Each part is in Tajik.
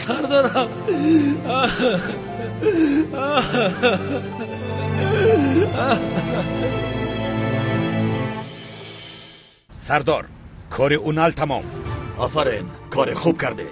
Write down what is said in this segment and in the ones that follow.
Сардорам. Сардор, кори Унал тамом. Офарин, кори хуб кардӣ.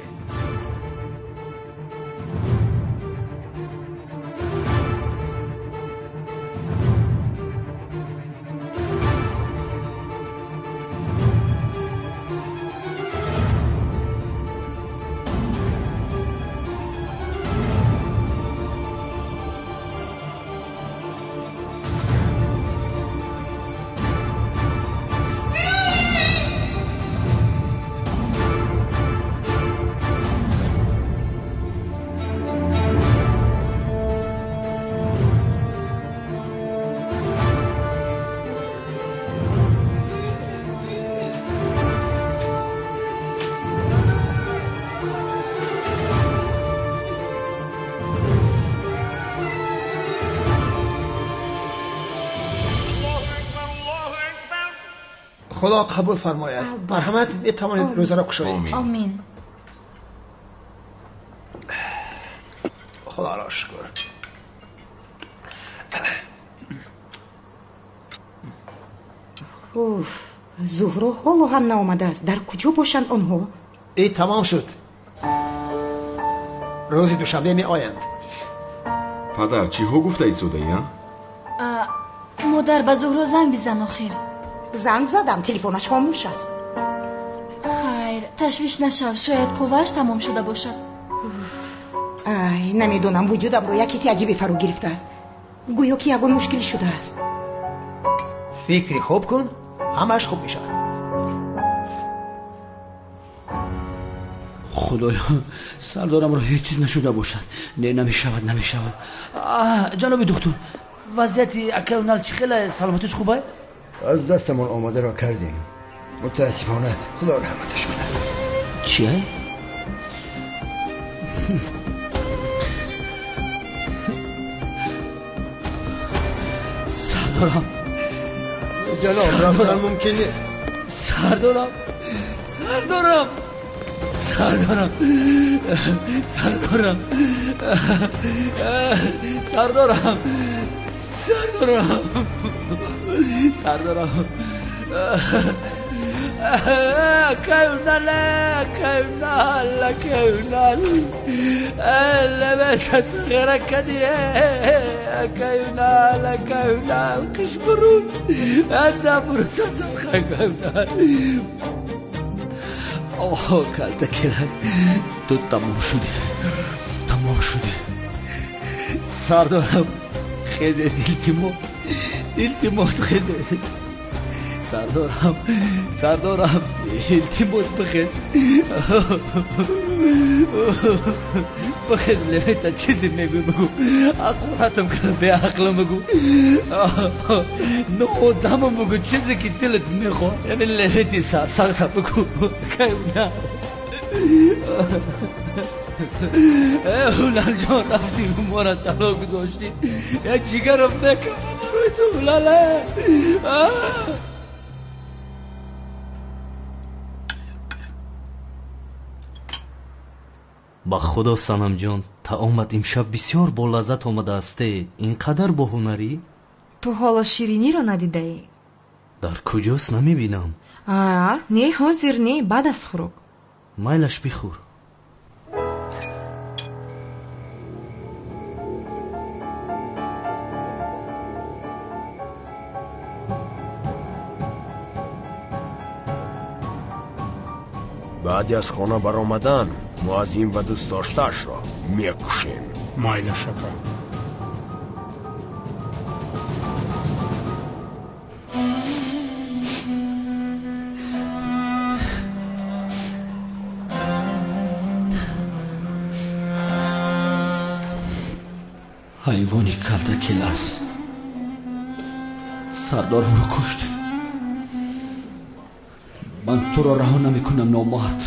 خدا قبول فرماید. مرحمت میتوانید روزه را کشایید. آمین. خدا را شکر. اوف، زهرا ҳоло ҳам наомадааст. Дар куҷо бошанд онҳо? ای تمام شد. روز دوشنبه می آیند. падар, чиҳо гуфта истодаӣ? Модар, ба Зуҳро занг бизан охир. Занг задам, телефонаш хомӯш аст. Хайр, ташвиш нашав, шояд қуввааш тамом шуда бошад. Ай, намедонам, вуҷудамро як ҳисси аҷибе фаро гирифтааст. Гӯё ки ягон мушкилӣ шудааст. Фикри хуб кун, ҳамааш хуб мешавад. Худоё, сардорамро ҳеҷ чиз нашуда бошад. Не, намешавад, намешавад. Ҷаноби духтур, вазъияти акай Унал чӣ хеле? Саломатиш хуб ай? Аз дастамон омадаро кардем. Мутаассифона, худо раҳматаш кунад. Чӣ? Сардорам. Ҷаноб, рафтан мумкин нест. Сардорам, сардорам, сардорам, сардорам, сардорам, сардорам, сардорам. Акай Унал, акай Унал, акай Унал. لبست صغيرة كدي. акай Унал, акай Унал, қиш бурун. Анда бурун акай Унал. Оҳ, калта келак. Ту тамом шудӣ. Тамом шудӣ. Сардорам, хезед, илтимос. Илтимос, хезед. Сардорам, сардорам, илтимос, бихез. Бихез, левета чизе мегӯй бигӯ. Ақуратам кардам, беақлам бигӯ. Ноодамам бигӯ, чизе ки дилат мехоҳад. Яъне левети сарсахта бигӯ. Акай Унал. Уналҷон, рафтӣ моро тало гузоштӣ. Як ҷигарам мекафам барои ту, Унале. Ба худо, Санамҷон, таомат имшаб бисёр болаззат омадаасте. Ин қадар боҳунарӣ? Ту ҳоло шириниро надидаӣ. Дар куҷост, намебинам. А, не, ҳозир не, баъд аз хӯрок. Майлаш, бихӯр. Баъди аз хона баромадан мо аз ин ва дӯстдоштаашро мекушем. Майлаш, ака. Ҳайвони калтакелас сардорамро кушт. Ман туро раҳо намекунам, номард,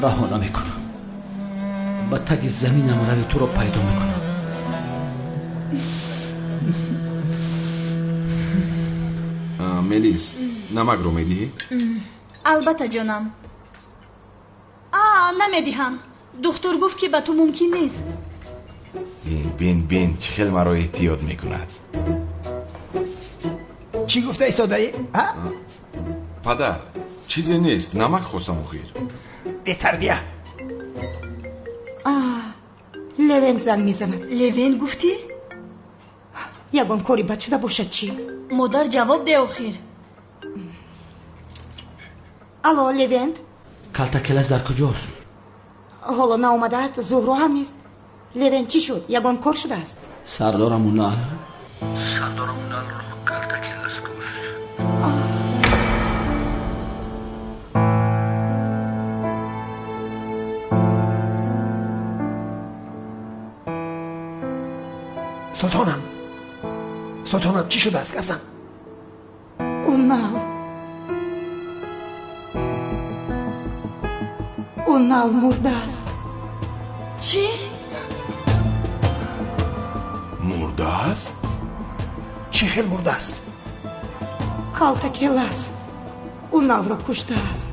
раҳо намекунам. Ба таги заминам рави, туро пайдо мекунам. Мелис, намакро медиҳӣ? Албатта ҷонам. Намедиҳам. Духтур гуфт ки ба ту мумкин нест. Бин, бин, бин, чӣ хел маро эҳтиёт мекунад. Чӣ гуфта истодаӣ? Падар, чизе нест, намак хостам охир. Бетарбия. Левент занг мезанад. Левент гуфтӣ? Ягон кори бад шуда бошад чӣ? Модар ҷавоб де охир. Алло, Левент? Калтакелас дар куҷост? Ҳоло наомадааст, Зуҳро ҳам нест. Левент, чӣ шуд? Ягон кор шудааст? Сардорам Унал. Сардорам Уналро Калтакелас кушт. Султонам, султонам, чӣ шудааст? Гап зан. Унал. Унал мурдааст. Чӣ? Мурдааст? Чӣ хел мурдааст? Калтакелас Уналро куштааст.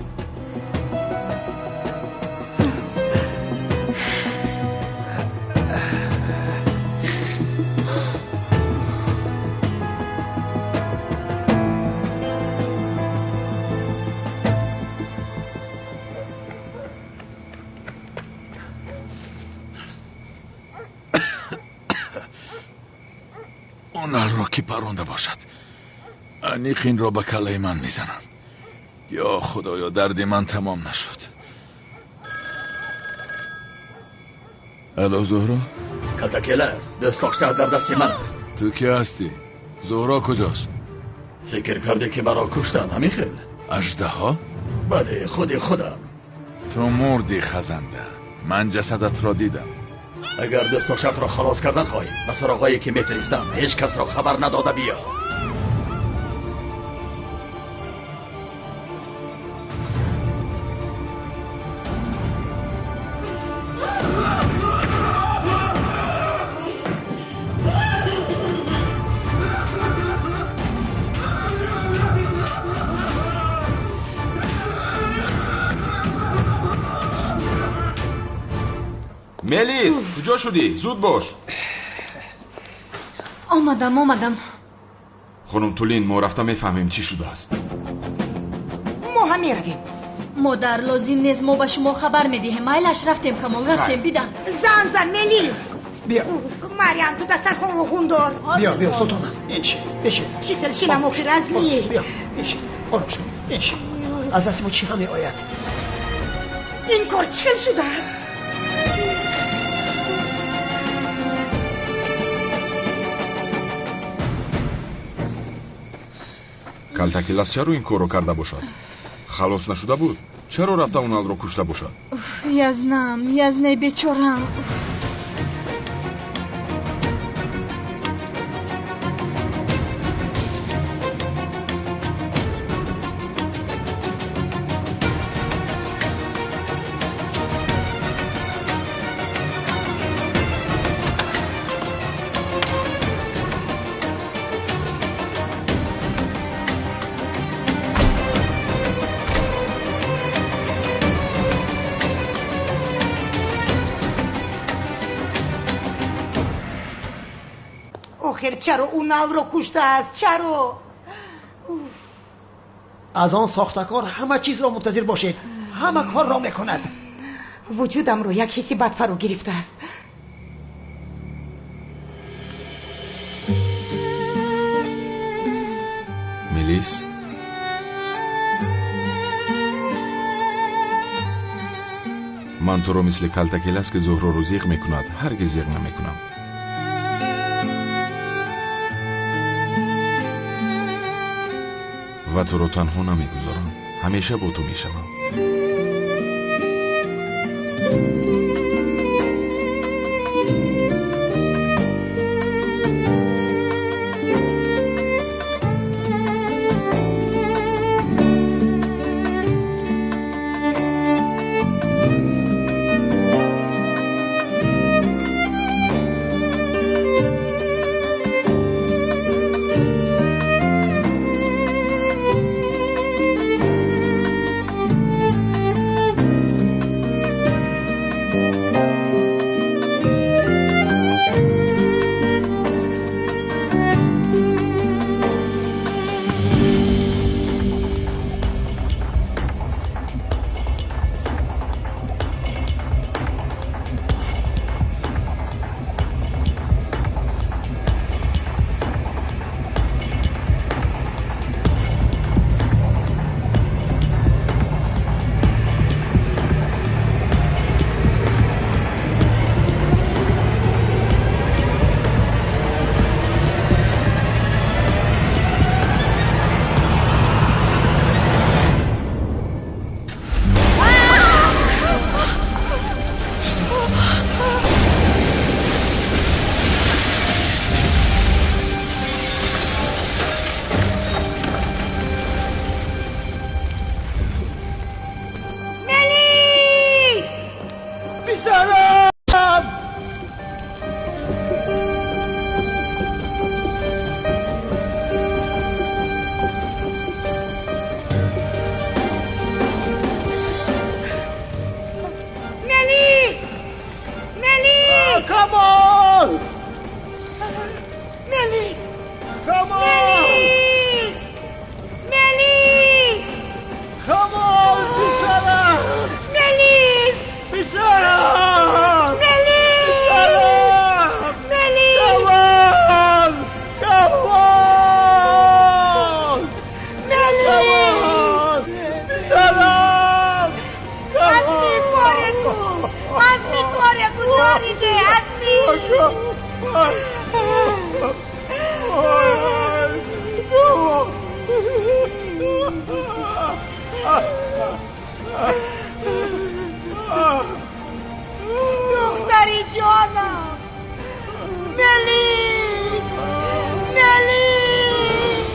Уналро ки паронда бошад, аниқ инро ба каллаи ман мезананд. Ё худоё, дарди ман тамом нашуд. Алло, Зуҳро? Калтакелас, дӯстдоштаат дар дасти ман аст. Ту кӣ ҳастӣ? Зуҳро куҷост? Фикр кардӣ ки маро куштанд, ҳамин хел? Аждаҳо? Бале, худи худам. Ту мурдӣ, хазанда. Ман ҷасадатро дидам. Агар дӯстдоштаатро халос кардан хоҳӣ, ба суроғҳое ки мефиристам ҳеҷ касро хабар надода биё. Мелис, куҷо шудӣ? Зуд бош. Омадам, омадам. Хонум Тулин, мо рафта мефаҳмем чӣ шудааст. Мо ҳам меравем. Модар, лозим нест, мо ба шумо хабар медиҳем. Майлаш, рафтем, Камол, рафтем, бида. Зан, зан, Мелис. Биё. Мариам, ту дастархонро хун дор. Биё, биё, султонам. Инши, бишин. Чӣ хел шинам охир, аз ни? Биё, бишин. Ором шав, инши. Аз дасти мо чӣ ҳам меояд? Ин кор чӣ хел шудааст? Калтакелас чаро ин корро карда бошад? Халос нашуда буд? Чаро рафта Уналро кушта бошад? Язнам, язнай бечорам. Охир чаро Уналро куштааст? Чаро? Аз он сохтакор ҳама чизро мунтазир бошед. Ҳама корро мекунад. Вуҷудамро як ҳисси бад фаро гирифтааст. Мелис, ман туро мисли Калтакелас ки Зуҳроро зиқ мекунад, ҳаргиз зиқ намекунам. Ва туро танҳо намегузорам. Ҳамеша бо ту мешавам. Духтари ҷонам! Мелис! Мелис!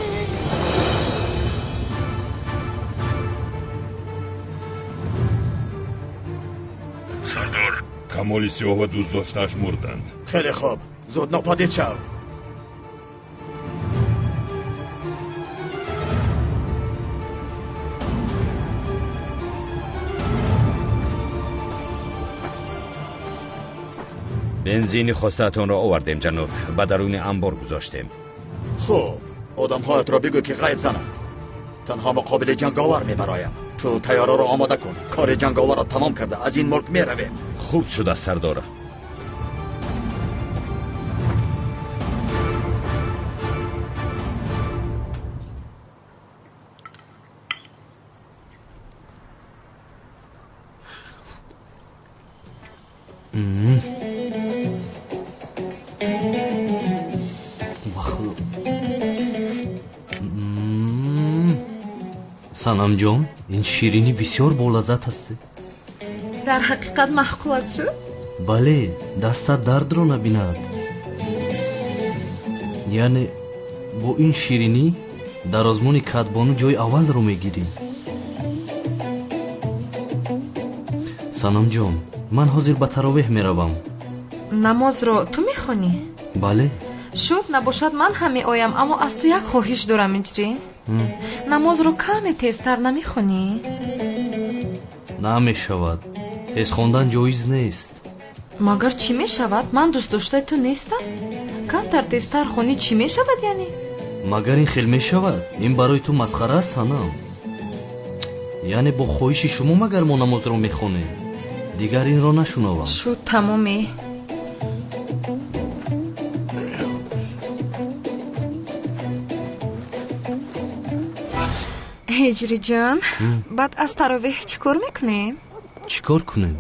Сардор, Камоли Сиёҳ ва дӯстдоштааш мурданд. Хеле хуб, зуд нопадид шав. Бензини хостаатонро овардем, ҷаноб. Ба даруни анбор гузоштем. Хуб, одамҳоятро бигӯ ки ғайб зананд. Танҳо муқобили ҷанговар мебароям. Ту тайёраро омода кун. Кори ҷанговарро тамом карда аз ин мулк меравем. Хуб шуда, сардор. Санамҷон, ин ширинӣ бисёр болаззат аст. Дар ҳақиқат маъқулат шуд? Бале, дастат дардро набинад. Яъне бо ин ширинӣ дар озмуни кадбону ҷои аввалро мегирӣ. Санамҷон, ман ҳозир ба таровеҳ меравам. Намозро ту мехонӣ? Бале. Шуд, набошад ман ҳам меоям, аммо аз ту як хоҳиш дорам, Иҷрӣ. Намозро каме тезтар намехонӣ? Намешавад. Тез хондан ҷоиз нест. Магар чӣ мешавад? Ман дӯстдоштаи ту нестам? Камтар тезтар хонӣ чӣ мешавад яъне? Магар ин хел мешавад? Ин барои ту масхара аст, Санам. Яъне бо хоҳиши шумо магар мо намозро мехонем? Дигар инро нашунавам. Шуд, тамоме. Ҳиҷриҷон, баъд аз таровеҳ чӣ кор мекунем? Чӣ кор кунем?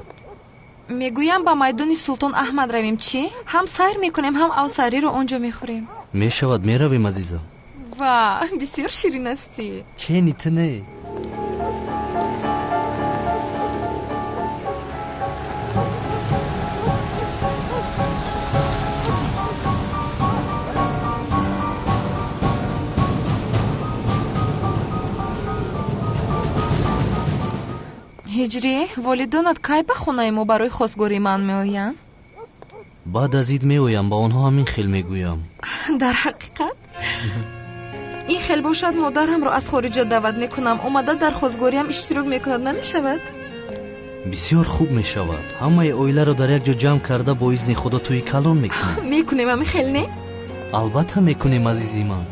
Мегӯям ба майдони Султон Аҳмад равем, чӣ? Ҳам сайр мекунем, ҳам авсариро он ҷо мехӯрем. Мешавад, меравем, азизам. Ва, бисёр ширин ҳастӣ. Чени ту не. Ҳиҷрӣ, волидонат кай ба хонаи мо барои хостгории ман меоянд? Баъд аз ид меоям, ба онҳо ҳамин хел мегӯям. Дар ҳақиқат? Ин хел бошад, модарамро аз хориҷа даъват мекунам. Омада дар хостгориам иштирок мекунад, намешавад? Бисёр хуб мешавад. Ҳамаи оиларо дар як ҷо ҷамъ карда бо изни Худо тӯи калон мекунем. Мекунем, ами хел не? Албатта мекунем, азизи ман.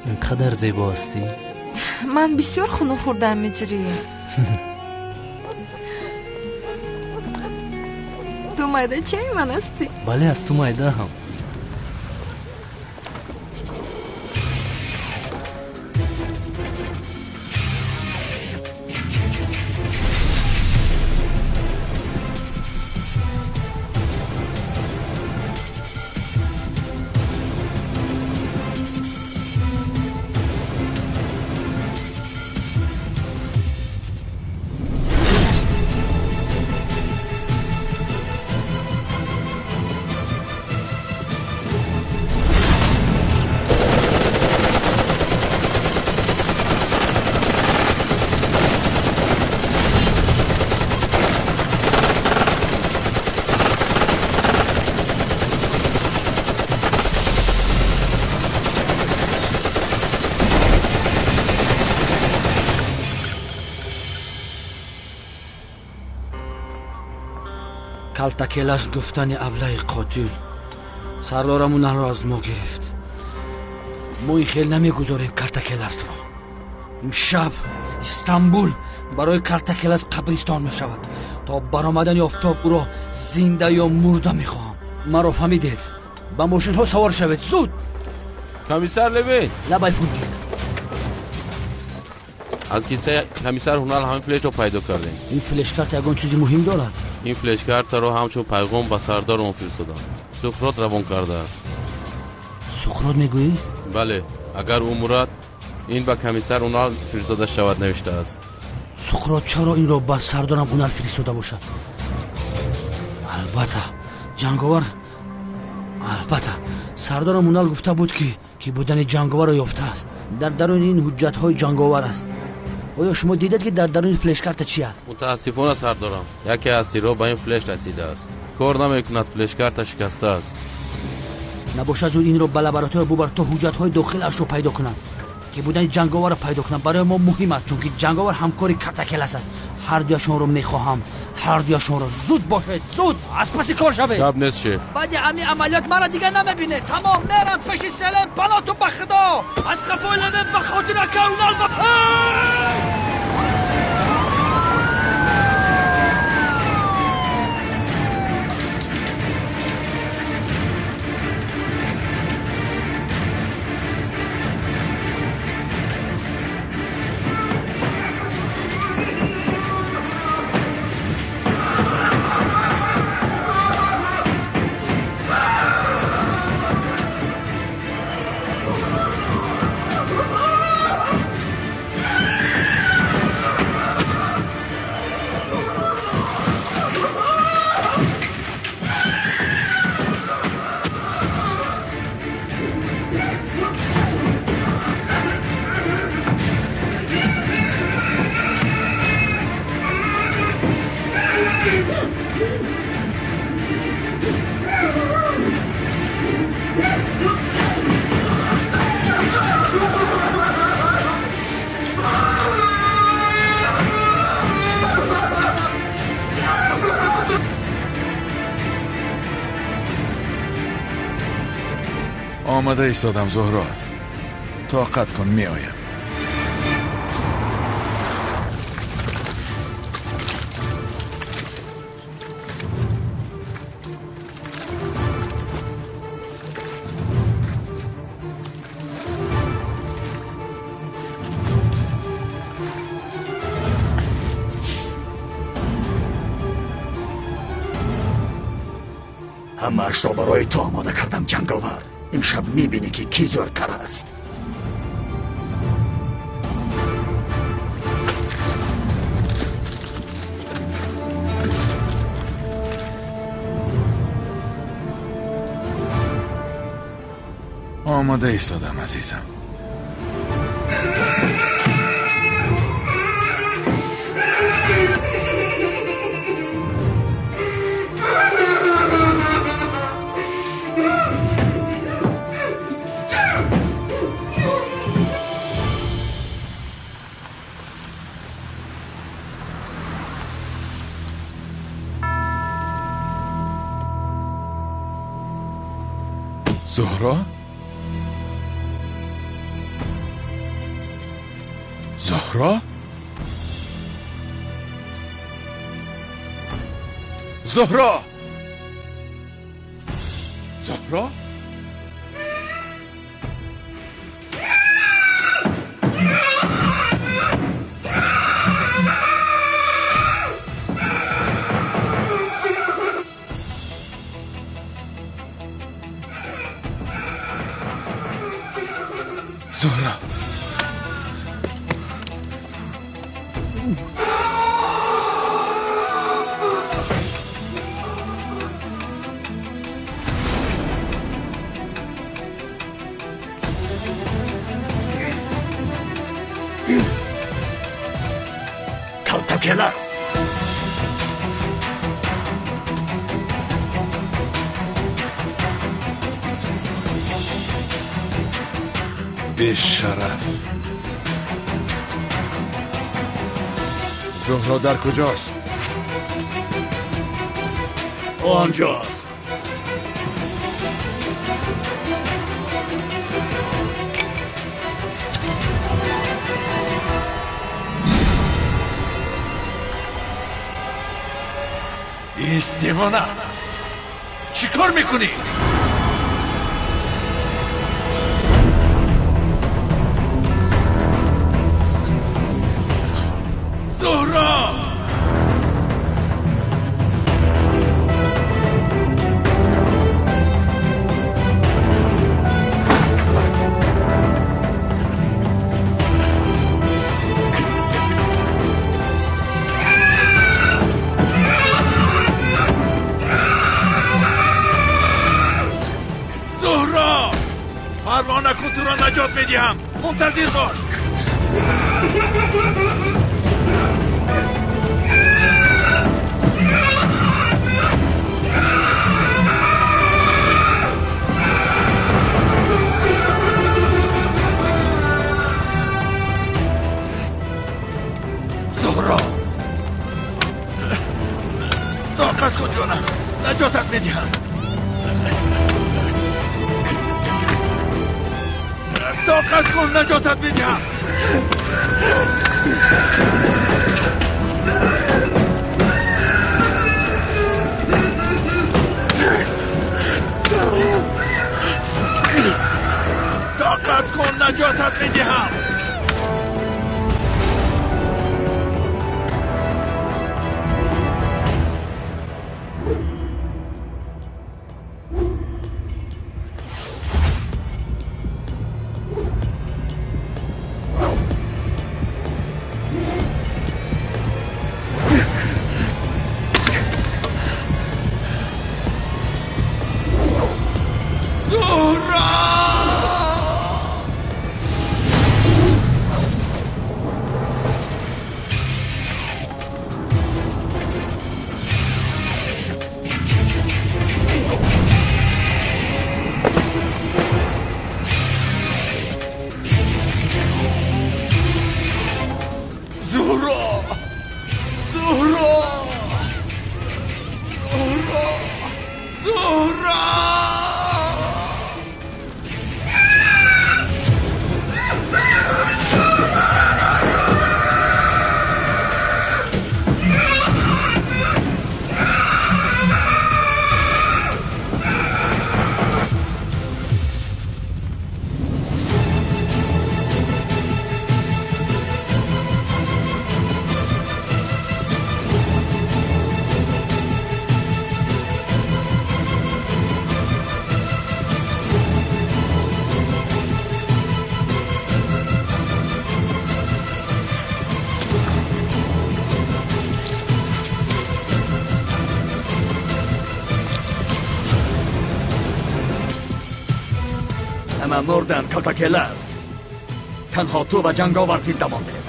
Ин қадар зебо ҳастӣ. Ман бисёр хунук хӯрдаам, Миҷрӣ. Ту майдачаи ман ҳастӣ. Бале, аз ту майдаам. Калтакелас гуфтани аблаи қотил сардорам Уналро аз мо гирифт. Мо ин хел намегузорем Калтакеласро. Имшаб Истанбул барои Калтакелас қабристон мешавад. То баромадани офтоб ӯро зинда ё мурда мехоҳам. Маро фаҳмидед? Ба мошинҳо савор шавед, зуд! Комиссар Левин! Лабай фундик. Аз кисаи комиссар Ҳунал ҳамин флешро пайдо кардем. Ин флешкарта ягон чизи муҳим дорад? Ин флешкартаро ҳамчун пайғом ба сардорон фиристодам. Суқрот равон кардааст. Суқрот мегӯӣ? Бале, агар ӯ мурад, ин ба комиссар Унал фиристода шавад навиштааст. Суқрот чаро инро ба сардорам Унал фиристода бошад? Албатта, ҷанговар, албатта, сардорам Унал гуфта буд, ки будани ҷанговарро ёфтааст. Дар даруни ин ҳуҷҷатҳои ҷанговар аст. Оё шумо дидед, ки дар даруни флешкарта чи аст? Мутаассифона, сардорам, яке аз тирҳо ба ин флеш расидааст. Кор намекунад, флешкарта шикастааст. Набошад, зуд инро ба лаборатория бубар, то ҳуҷҷатҳои дохилашро пайдо кунанд. Ки будани ҷанговарро пайдо кунанд барои мо муҳим аст, чунки ҷанговар ҳамкори Картакелас аст. Ҳар дуяшонро мехоҳам, ҳар дуяшонро. Зуд бошед, зуд, аз паси кор шавед. Гап нест, шеф. Баъди ҳамин амалиёт маро дигар намебинед. Тамом, мерам пеши Селем. Панотун ба Худо. Аз қафои Левин ба хотир ака Унал ба омада истодам, Зуҳро. Тоқат кун, меоям. Ҳамаашро барои ту омода кардам, ҷанговар. Имшаб мебинӣ, ки кӣ зӯртар аст. Омода истодам, азизам. Зуҳро? Зуҳро? Зуҳро! Зуҳро? Зуҳро! Калтакелас! Бешараф! Зуҳро дар куҷост? Онҷост. Ист, девона! Чӣ кор мекунӣ? Зуҳро! Зуҳро! Парво накун, туро наҷот медиҳам. Мунтазир бош. Зуҳро! Тоқат кун ҷонам, наҷотат медиҳам. Тоқат кун, наҷотат медиҳам. Тоқат кун, наҷотат медиҳам. Зуҳро! Зуҳро! Зуҳро! Зуҳро! Ҳама мурданд, Калтакелас. Танҳо ту ва ҷанговар зинда мондед.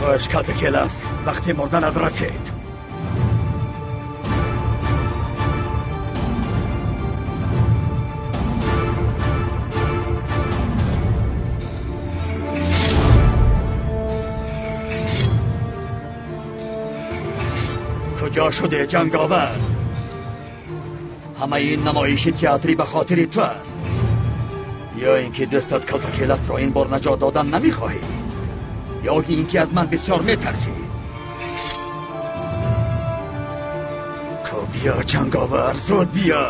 Бикош Калтакелас, вақти мурданат расид. Куҷо шуде ҷанговар? Ҳамаи ин намоиши театрӣ ба хотири ту аст. Ё ин ки дӯстат Калтакеласро ин бор наҷот додан намехоҳӣ, ё ин ки аз ман бисёр метарсӣ. Ко биё ҷанговар, зуд биё.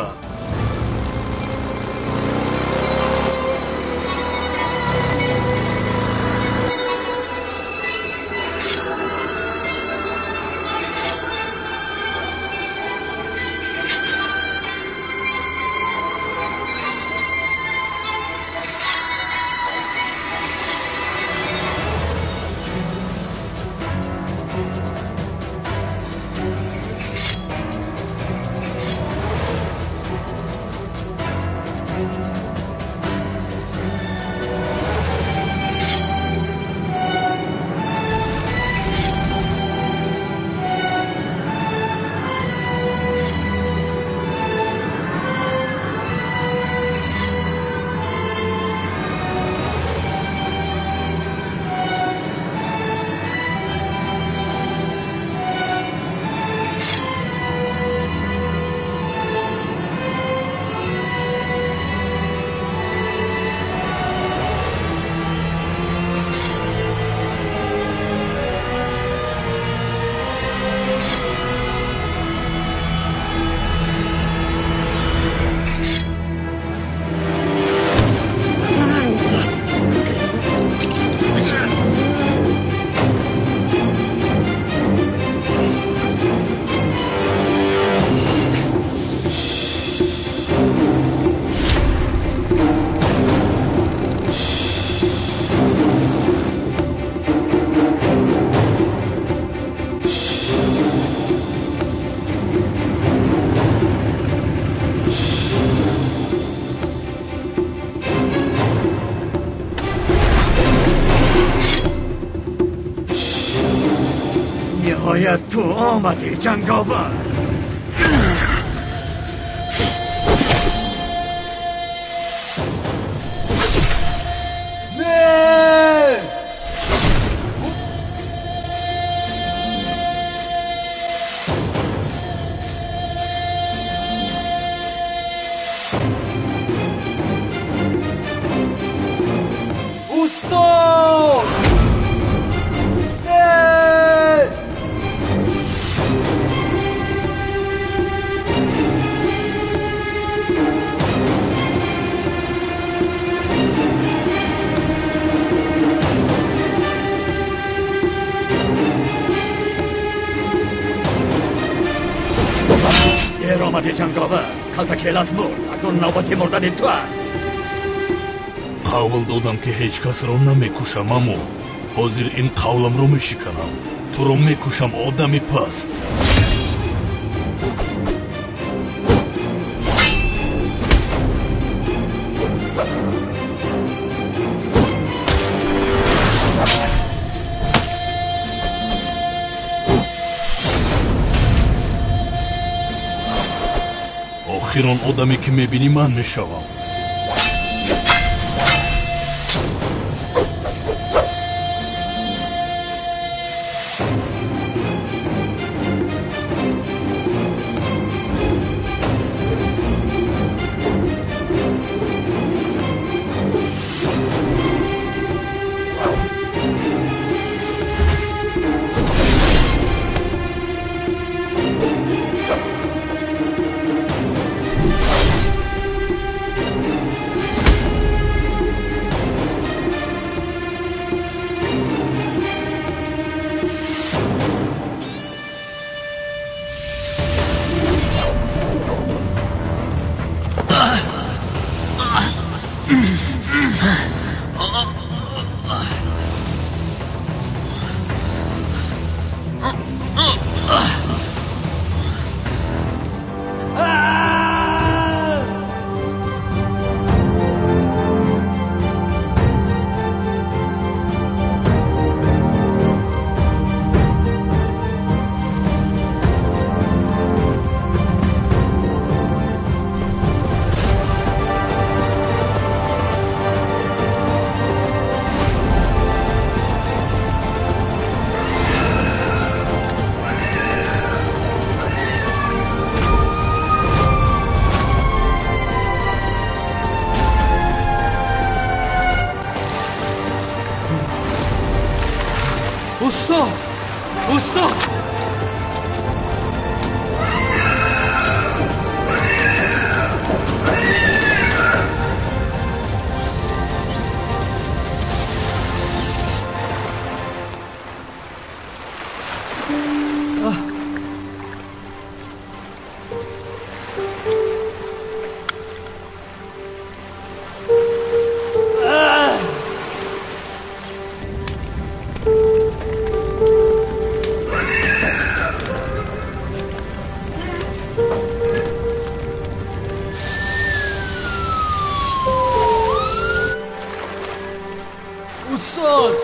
Ниҳоят ту омадӣ ҷанговар. Ҷанговар, Калтакелас мурд. Акнун навбати мурдани ту аст. Қавл додам, ки ҳеҷ касро намекушам, аммо ҳозир ин қавламро мешиканам. Туро мекушам, одами паст. Охир он одаме ки мебинӣ ман мешавам. Устод! Устод! Устод!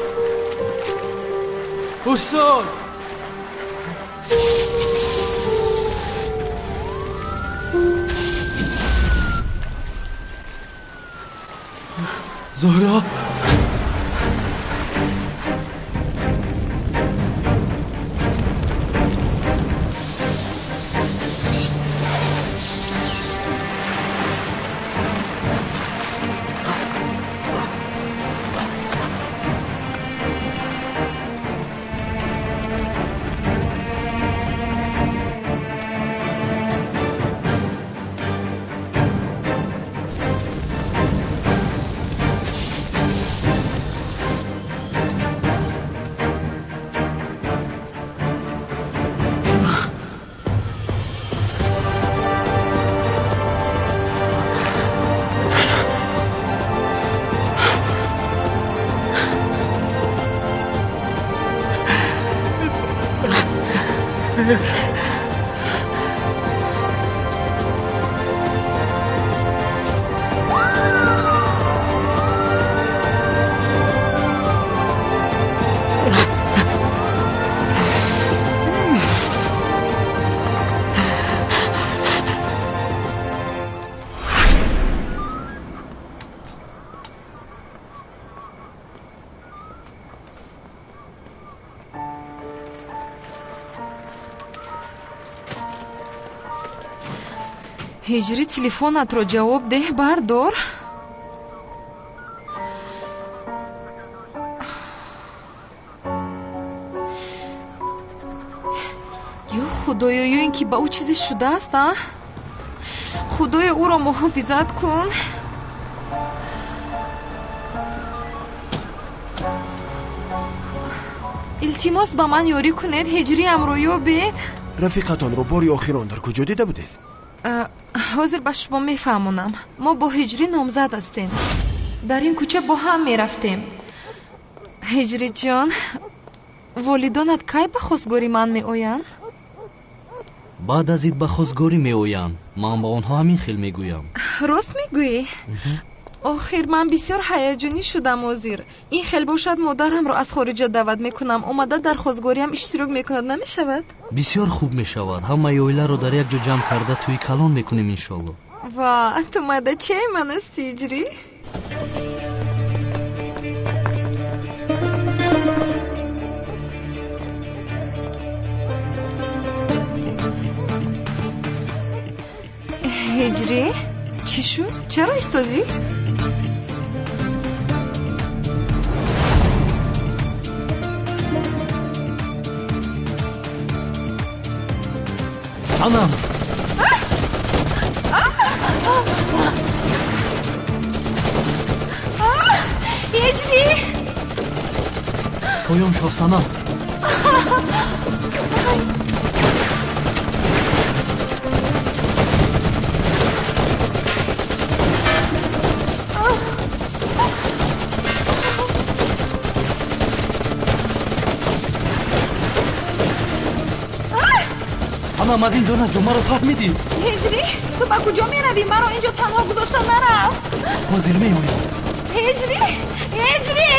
Устод! Зуҳро! Ҳиҷрӣ, телефонатро ҷавоб деҳ, бардор. Ё худоё, ё ин ки ба ӯ чизе шудааст, а? Худоё, ӯро муҳофизат кун. Илтимос, ба ман ёрӣ кунед, ҳиҷриамро ёбед. Рафиқатонро бори охирон дар куҷо дида будед? Ҳозир ба шумо мефаҳмонам. Мо бо ҳиҷрӣ номзад ҳастем. Дар ин кӯча бо ҳам мерафтем. Ҳиҷриҷон, волидонат кай ба хостгорӣ ман меоянд? Баъд аз ид ба хостгорӣ меоянд. Ман ба онҳо ҳамин хел мегӯям. Рост мегӯӣ? Охир ман бисёр ҳаяҷонӣ шудам ҳозир. Ин хел бошад, модарамро аз хориҷа даъват мекунам. Омада дар хостгориам иштирок мекунад, намешавад? Бисёр хуб мешавад. Ҳамаи оиларо дар як ҷо ҷамъ карда тӯи калон мекунем, иншолло. Ва ту мадачаи ман ҳасти, Ҳиҷрӣ. Ҳиҷрӣ, чӣ шуд? Чаро истодӣ? Санам! Ҳиҷрӣ! Поён шав, Санам! Санам, аз ин ҷо наҷо, маро фаҳмидӣ? Ҳиҷрӣ, ту ба куҷо меравӣ? Маро ин ҷо танҳо гузошта нарав. Ҳозир меоям. Ҳиҷрӣ, ҳиҷрӣ!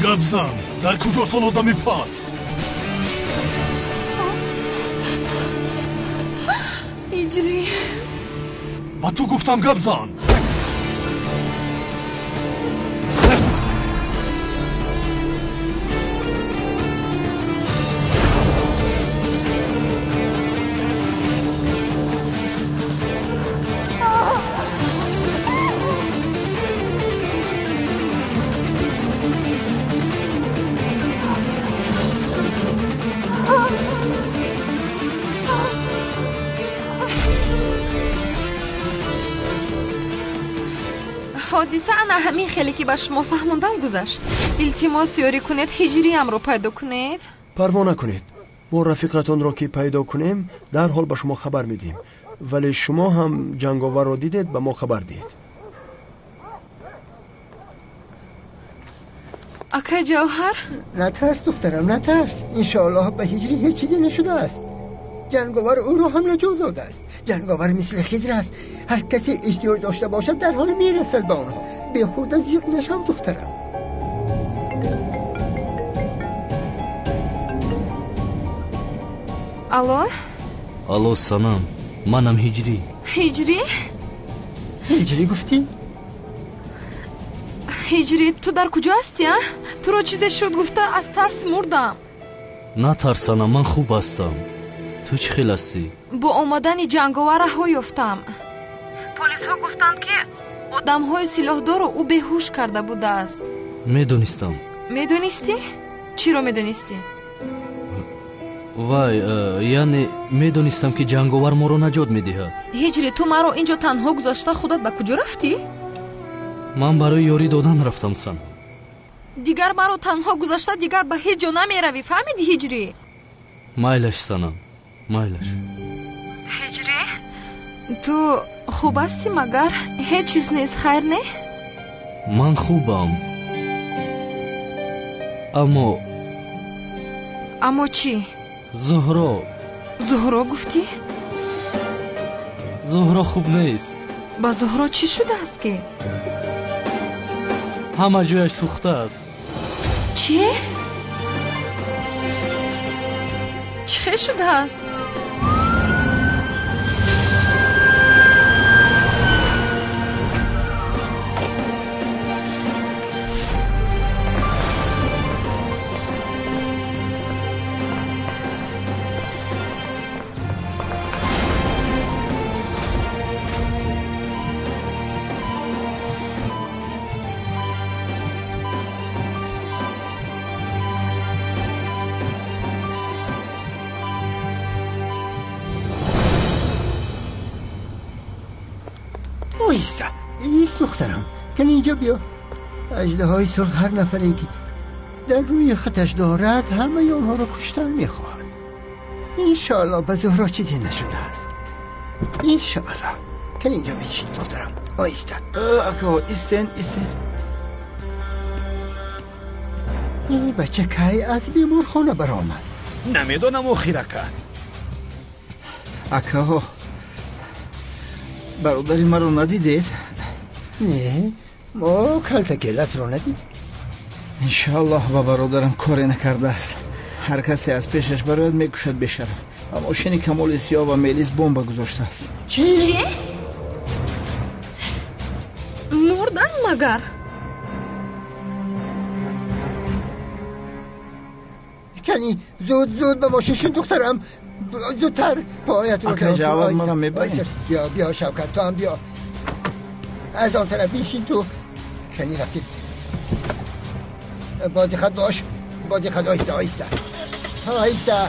Гап зан, дар куҷост он одами паст? Ҳиҷрӣ, ба ту гуфтам гап зан. Ҳодиса ана ҳамин хеле ки ба шумо фаҳмондам гузашт. Илтимос, ёрӣ кунед, ҳиҷриямро пайдо кунед. Парво накунед, мо рафиқатонро ки пайдо кунем, дарҳол ба шумо хабар медиҳем. Вале шумо ҳам ҷанговарро дидед, ба мо хабар диҳед. Акай Ҷавҳар? Натарс, духтарам, натарс. Иншоаллоҳ ба ҳиҷрӣ ҳеҷ чизе нашудааст. Ҷанговар ӯро ҳам наҷот додааст. Ҷанговар мисли Хизр аст. Ҳар касе эҳтиёҷ дошта бошад, дарҳол мерасад ба онҳо. Беҳуда зиқ нашав, духтарам. Алло? Алло, Санам, манам Ҳиҷрӣ. Ҳиҷрӣ? Ҳиҷрӣ гуфтӣ? Ҳиҷрӣ, ту дар куҷо ҳастӣ, а? Туро чизе шуд гуфта аз тарс мурдам. Натарс, Санам, ман хуб ҳастам. Ту чӣ хел ҳастӣ? Бо омадани ҷанговар раҳо ёфтам. Полисҳо гуфтанд, ки одамҳои силоҳдорро ӯ беҳуш карда будааст. Медонистам. Медонистӣ? Чиро медонистӣ? Вай, яъне медонистам, ки ҷанговар моро наҷот медиҳад. Ҳиҷрӣ, ту маро инҷо танҳо гузошта худат ба куҷо рафтӣ? Ман барои ёрӣ додан рафтам, Санам. Дигар маро танҳо гузошта дигар ба ҳеҷ ҷо намеравӣ, фаҳмидӣ, Ҳиҷрӣ? Майлаш, Санам, майлаш. Ҳиҷрӣ, ту хуб ҳастӣ магар? Ҳеҷ чиз нест, хайр не? Ман хубам. Аммо Аммо чӣ? Зуҳро. Зуҳро гуфтӣ? Зуҳро хуб нест. Ба Зуҳро чӣ шудааст ки? Ҳама ҷояш сӯхтааст. Чӣ? Чӣ хел шудааст? ایستا، ایست دخترم، کن اینجا بیا. اژدهای سرخ هر نفری که در روی خطش دارد همه آنها را کشتن میخواهد. انشاءالله به زهرا چیزی نشده است. انشاءالله. کن اینجا بشین دخترم، آیستا. اکا ایستن ایستن. این بچه کی از بیمارخانه برآمد؟ نمیدونم охир ака. Акаҳо, бародари маро надидед? Не, мо калтакеласро надидем. Иншоаллоҳ ба бародарам коре накардааст. Ҳар касе аз пешаш барояд мекушад бешараф. Ба мошини Камоли Сиёҳ ва Мелис бомба гузоштааст. Чӣ? Чӣ? Мурдан магар? Кани, зуд зуд ба мошин шин духтарам. Зудтар پایت رو ака ҷавҳар манам мебаред. بیا بیا شوکت، تو هم بیا. از آن طرف بیشین تو. کنی رفتی. با دقت باش، با دقت. آیسته آیسته آیسته.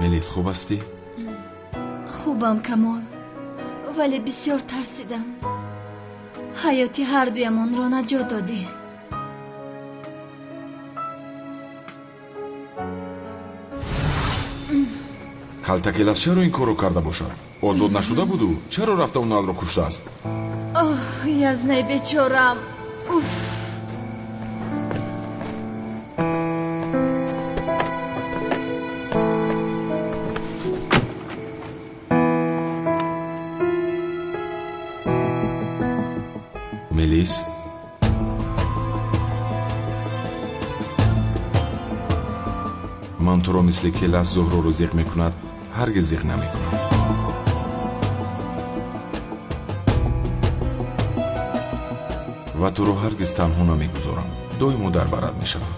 Мелис, хуб ҳастӣ? Хубам, Камол, вале бисёр тарсидам. Ҳаёти ҳардуямонро наҷот додӣ. Калтакелас чаро ин корро карда бошад? Озод нашуда буду? Чаро рафта Уналро куштааст? Оҳ, язнаи бечорам. Уф! Мелис, ман туро мисли Келас Зуҳроро зиқ мекунад, ҳаргиз зиқ намекунам. Ва туро ҳаргиз танҳо намегузорам. Доимо дар барат мешавам.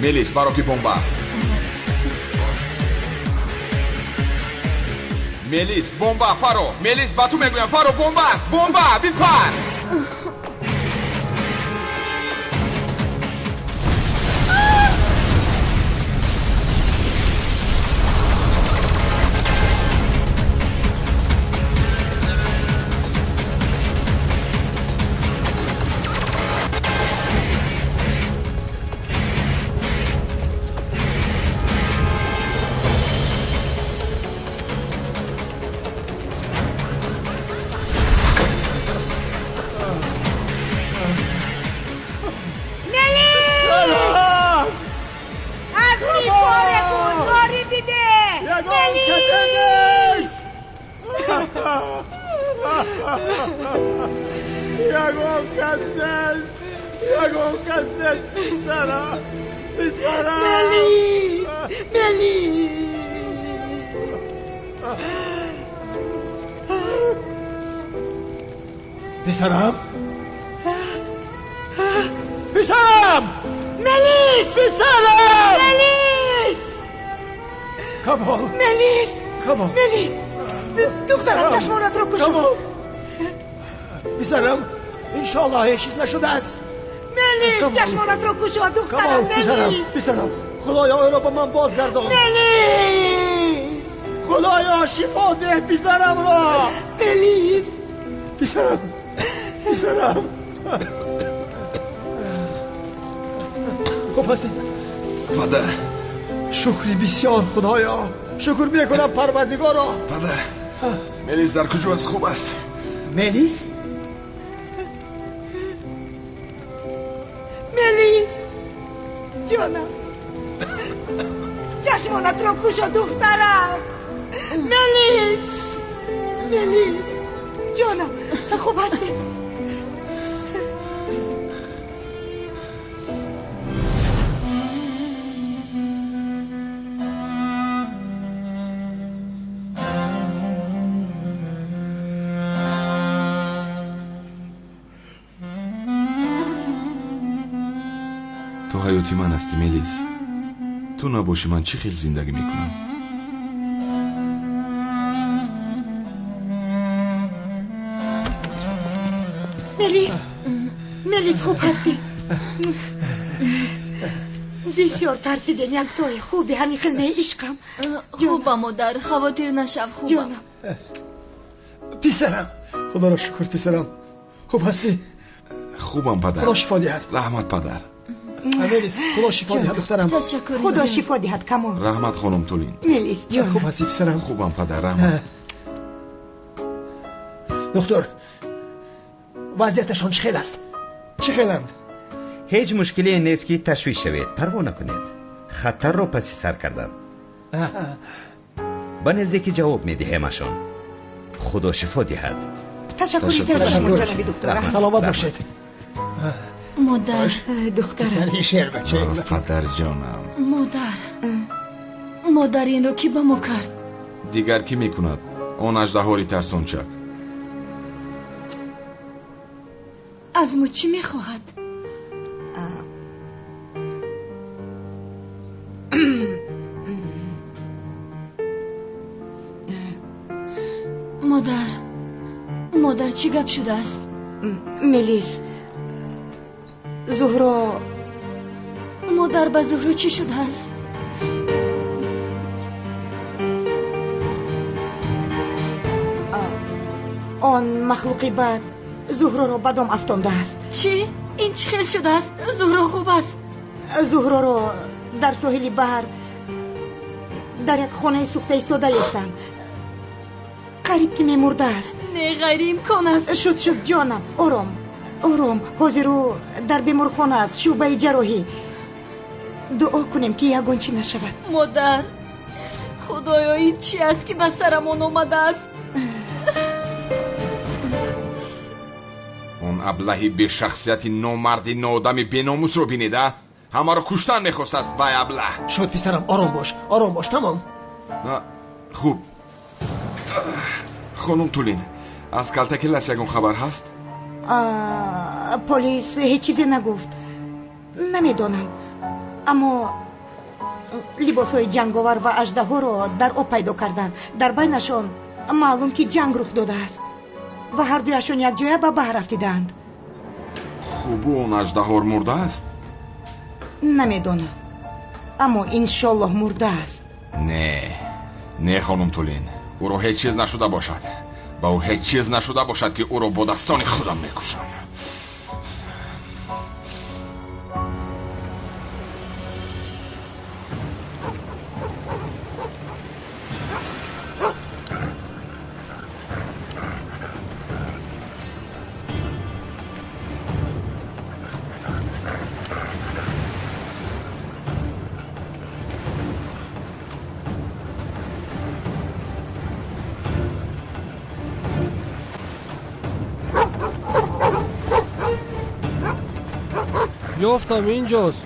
Мелис, маро ки бомба аст. Мелис, бомба, фаро. Мелис, ба ту мегӯям, фаро, бомба аст. Бомба, бипар. پسرم، پسرم، ملیس، پسرم، ملیس، کمال، ملیس، کمال، ملیس، دخترم چشمانت رو کشو. کمال، پسرم، انشالله هیچ چیز نشده است. ملیس، چشمانت رو کشو دخترم. پسرم، پسرم، خدایا او را به من بازگردان. ملیس، خدایا شفا ده پسرم را. ملیس، پسرم، پسرم. خب هستی پدر، شکری بسیار خدایا، شکر میکنم پروردگارا. پدر، ملیس در کجا است؟ خوب است؟ ملیس؟ ملیس جانم، چشمانت رو کشا دخترم. ملیس، ملیس جانم، خوب هستی؟ ту ҳаёти ман ҳастӣ Мелис. Ту набошӣ ман чӣ хел зиндагӣ мекунам? Мелис, Мелис, хуб ҳастӣ? Бисёр тарсидем, яктои хуби ҳамин хел меишқам. Хубам, модар, хавотир нашав, хубам. Ҷонам. Писарам, худоро шукр, писарам, хуб ҳастӣ? Хубам, падар. Худо шифо диҳад. Раҳмат, падар. Мелис, худо шифо диҳад духтарам. Ташаккур. Худо шифо диҳад, Камол. Раҳмат, хонум Тулин. Мелис ҷон. Хуб ҳастӣ, писарам? Хубам, падар, раҳмат. Доктор, вазъияташон чӣ хел аст? Чӣ хеланд? Ҳеҷ мушкиле нест ки ташвиш шавед, парво накунед. Хатарро паси сар кардам. Ба наздикӣ ҷавоб медиҳемашон. Худо шифо диҳад. Ташаккури зиёд, ҷаноби доктор. Саломат бошед. Модар, духтарам. Шербача. Падарҷонам. Модар, модар, инро кӣ ба мо кард? Дигар кӣ мекунад? Он аждаҳори тарсончак. Аз мо чӣ мехоҳад? Модар, модар, чӣ гап шудааст? Мелис, Зуҳро. Модар, ба Зуҳро чӣ шудааст? Он махлуқи бад Зуҳроро ба дом афтондааст. Чӣ? Ин чӣ хел шудааст? Зуҳро хуб аст? Зуҳроро дар соҳили баҳр дар як хонаи сӯхта истода ёфтанд. Қариб ки мемурдааст. Не, ғайриимкон аст. Шуд, шуд, ҷонам, ором, ором. Ҳозир ӯ дар беморхона аст, шӯъбаи ҷарроҳӣ. Дуо кунем, ки ягон чӣ нашавад. Модар, худоё, ин чӣ аст, ки ба сарамон омадааст? Он аблаҳи бешахсияти номарди ноодами беномусро бинед, а? Ҳамаро куштан мехостааст вай аблаҳ. Шуд, писарам, ором бош, ором бош, тамом. Хуб, хонум Тулин, аз Калтакелас ягон хабар ҳаст? Полис ҳеҷ чизе нагуфт. Намедонам, аммо либосҳои ҷанговар ва аждаҳоро дар об пайдо карданд. Дар байнашон маълум, ки ҷанг рух додааст ва ҳардуяшон якҷоя ба баҳр афтидаанд. Хуб, он аждаҳор мурдааст? Намедонам, аммо иншоллоҳ мурдааст. Не, не, хонум Тулин, ӯро ҳеҷ чиз нашуда бошад. Ба ӯ ҳеҷ чиз нашуда бошад, ки ӯро бо дастони худам мекушам. Ёфтам, инҷост.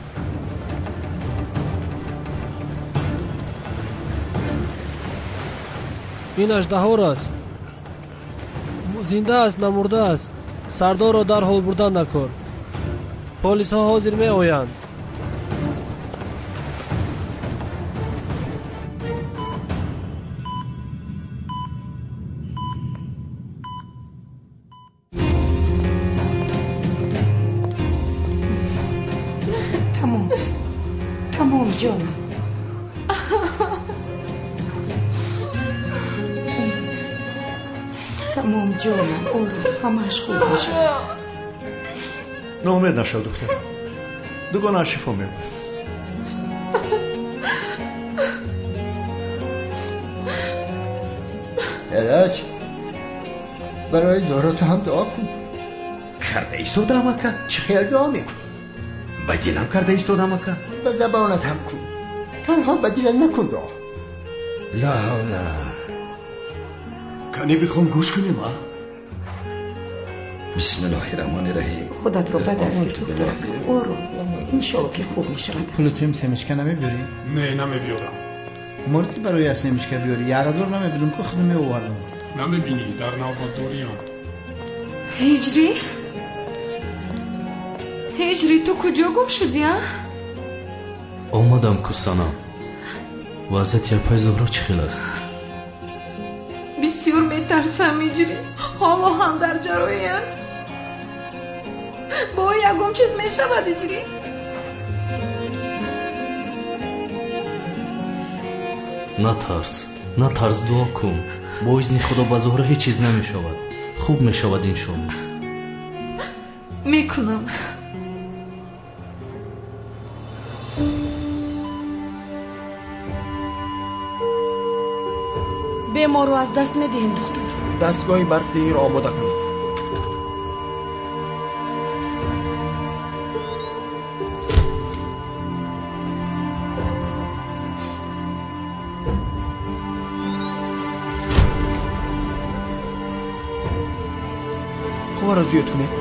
Ин аждаҳор аст. Зинда аст, намурда аст. Сардорро дарҳол бурдан накор. Полисҳо ҳозир меоянд. Тамом, тамом, ҷонам. Тамом, ҷонам, ором, ҳамааш хуб мешавад. Ноумед нашав, духтарам, дугонааш шифо меёбад. Эраҷ, барои Зуҳро ту ҳам дуо кун. Карда истодаам, ака. Чӣ хел дуо мекунӣ? Ба дилам карда истодам, ака. Ба забонат ҳам кун, танҳо ба дилат накун дуо. Ла ҳавла. Кани бихон, гӯш кунем, а? Бисмиллоҳи раҳмони раҳим. Худатро ба даст гир, духтарак, ором, иншолло, ки хуб мешавад. Пули туим семечка намебиёрӣ? Не, намебиёрам. Мурдӣ барои я семечка биёрӣ. Яразор намебидум, ку худам меовардам. Намебинӣ, дар навбатдориам. Ҳиҷрӣ, ҳиҷрӣ, ту куҷо гум шудӣ, а? Омадам ку, Санам. Вазъияти апаи Зуҳро чӣ хел аст? Бисёр метарсам, ҳиҷрӣ. Ҳоло ҳам дар ҷарроҳӣ аст. Бо ягон чиз мешавад, ҳиҷрӣ? Натарс, натарс, дуо кун. Бо изни Худо ба Зуҳро ҳеҷ чиз намешавад. Хуб мешавад, иншолло. Мекунам. Беморро аз даст медиҳем, духтур. Дастгоҳи барқдиҳиро омода кунед. Қувваро зиёд кунед.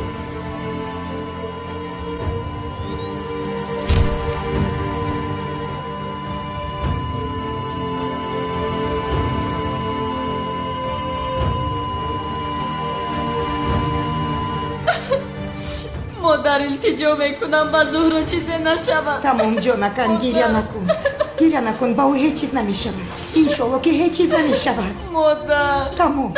Модар, илтиҷо мекунам, ба Зуҳро чизе нашавад. Тамом, ҷонакам, гиря накун. Гиря накун, ба ӯ ҳеҷ чиз намешавад. Иншоалло ки ҳеҷ чиз намешавад. Модар. Тамом.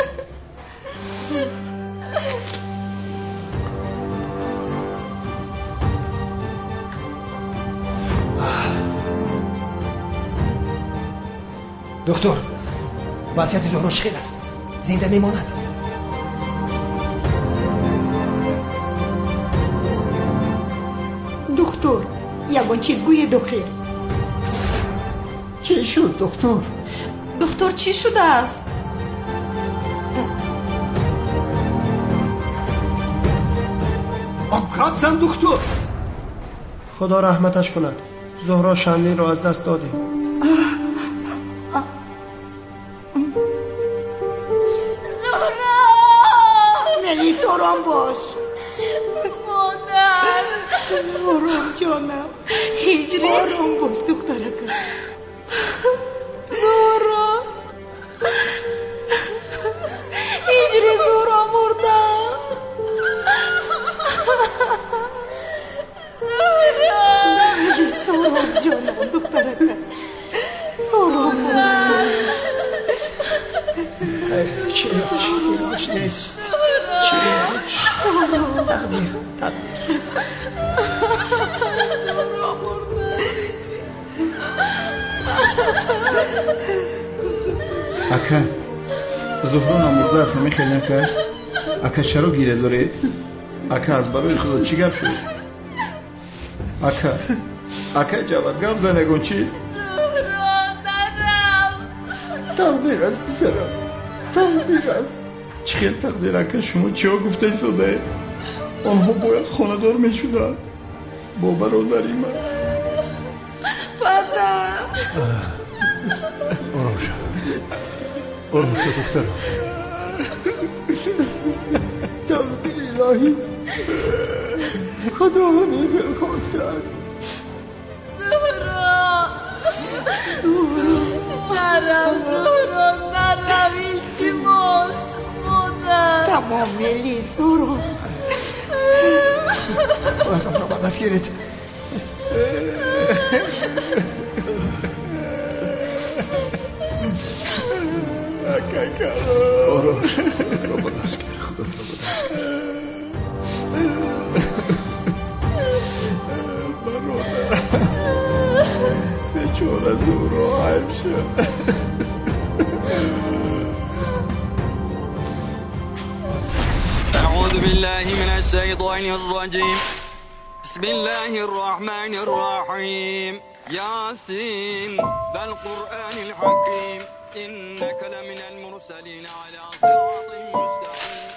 Доктор, вазъияти Зуҳро чӣ хел аст? Зинда мемонад? Духтур, ягон чиз гӯед охир. Чӣ шуд, духтур? Духтур, чӣ шудааст? Гап зан, духтур. Худо раҳматаш кунад. Зуҳро Шанлиро аз даст додем. Зуҳро! Мелис, ором бош. Модар! Ором, ҷонам. Ҳиҷри! Ором бош, духтаракам. Зуҳро! Ҳиҷри, Зуҳро мурдам. Зуҳро! Мелис, ором, ҷонам, духтаракам. Ором бош. Чӣ илоҷ нест. Чӣ илоҷ? Тақдир, тақдир. Зуҳро мурдам. Ака, Зуҳро намурдааст, намехел ака? Ака, чаро гиря доред? Ака, аз барои Худо чӣ гап шуд? Ака, ака Ҷавад, гап зан ягон чиз. Зуҳро, нарав. Тақдир аст, писарам. Тақдир аст. Чӣ хел тақдир, ака? Шумо чиҳо гуфта истодаед? Онҳо бояд хонадор мешуданд бо бародари ман. Падар. Ором шав, ором шав, духтарам. Тақдири илоҳӣ. Худо ҳамин хел хостааст. Зуҳро! Нарав, Зуҳро, нарав, илтимос, модар. Тамом, Мелис, ором. Худатонро ба даст гиред. Ором шав, худатро ба даст гир, худатро ба даст гир. Бародар, бечора Зуҳро айб шуд. أعوذ بالله من الشيطان الرجيم. بسم الله الرحمن الرحيم. ياسين بالقرآن الحكيم. إنك لمن المرسلين على صراط مستقيم.